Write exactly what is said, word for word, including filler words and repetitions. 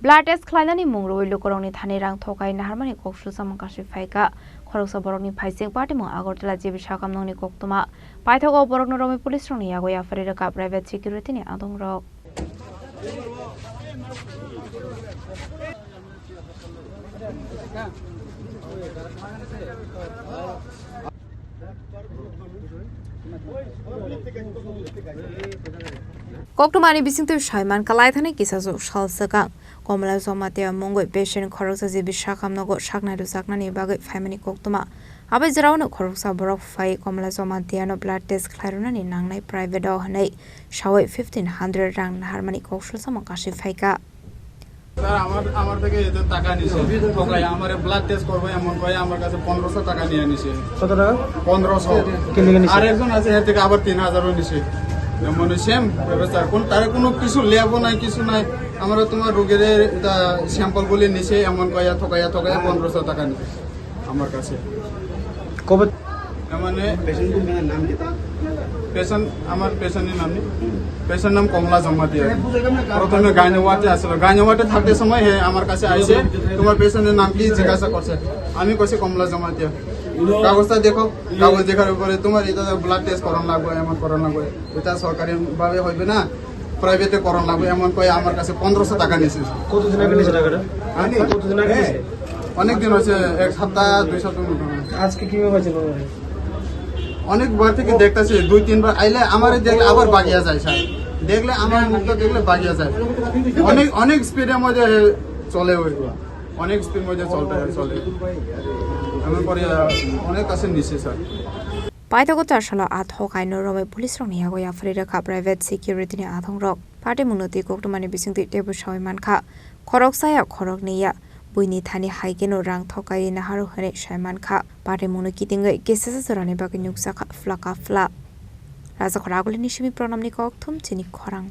Blood test khlainani mung rwui lukurokni thani rang thokai naharmani kok sulsamung kasui phaikha. Khoroksa borokni phaising patimung Agartala G B sakamnokni koktwma. Paithago borokno romwi police rokni yago yapharwi rwkha private security ni adongrok. Koktwmani bisingtwi saiman kalaithani kisa sal swkang Komla Jamatia mungwi patient khoroksa G B sakamnogo saknai rwjaknani bagwi phaimani koktwma. Abai jora uano khoroksa borok phai Komla Jamatiano blood test khlairwnani nangnai private o hwnwi sawi fifteen hundred rang naharmani kok sulsamung kasui phaikha. Sir, আমার, আমার থেকে এদের টাকা নিছে। ঠকাই, আমারে blood test করবো এমন করে আমার কাছে পনেরোশো টাকা নিয়ে নিছে। কত টাকা? পনেরোশো। কে নিয়ে নিছে? আর একজন আছে, এর থেকে আবার তিন হাজারও নিছে। এমন সেম ব্যাপার স্যার, কোন, তারা কোনো কিছু লেবো নাই, কিছু নাই। আমরা তোমার রোগীদের এটা স্যাম্পল বলে নিছে, এমন কইয়া ঠকাইয়া ঠকাইয়া পনেরোশো টাকা নিছে আমার কাছে। কবে? তার মানে পেশেন্ট, আমার পেশেন্টের নাম নেই। পেশেন্ট নাম কমলা জমাতিয়া। প্রথমে গাইনো ওয়ার্ডে আসলো, গাইনো ওয়ার্ডে থাকতে সময় হে আমার কাছে আইসে, "তোমার পেশেন্টের নাম কি?" জিজ্ঞাসা করছে। আমি কইছি, "কমলা জমাতিয়া।" "কাগজটা দেখো।" কাগজ দেখার পরে, "তোমার এটা ব্লাড টেস্ট করানো লাগবে, এমন করানো লাগবে, এটা সরকারি ভাবে হইবে না, প্রাইভেটে করানো লাগবে," এমন কয়ে আমার কাছে পনেরোশো টাকা নিছে। কতদিন আগে নিছে টাকাটা? হ্যাঁ? কতদিন আগে নিছে? অনেক দিন হয়েছে, এক সপ্তাহ, দুই সপ্তাহ মতো। আজকে কিভাবে পাইছেন ওনারে? অনেকবার থেকে দেখতেছি, দুই তিনবার আইলে আমারে দেখলে আবার বাগিয়া যায় স্যার, দেখলে আমার মুখটা দেখলে বাগিয়া যায়। অনেক, অনেক স্পিডের মধ্যে চলে ওই, অনেক স্পিড মধ্যে চলতে চলে। এমন করে, আহ, অনেক কাছে নিছে sir. Paithago char salo a thok aino romwi police rokni yago yapharwi rwkha private security ni adongrok. Patimungno twi koktwmani bisingtwi teibo sawi mankha. Khoroksa ya khoroknwi ya, buini thani hai kheno rang thokai naharo hwnwi sai mankha. Patimungno kitingwi kisasa jorani bagwi nukjakha phlaka phla. Rajakhor Agulini simi Pranamni kokthum chini khorang.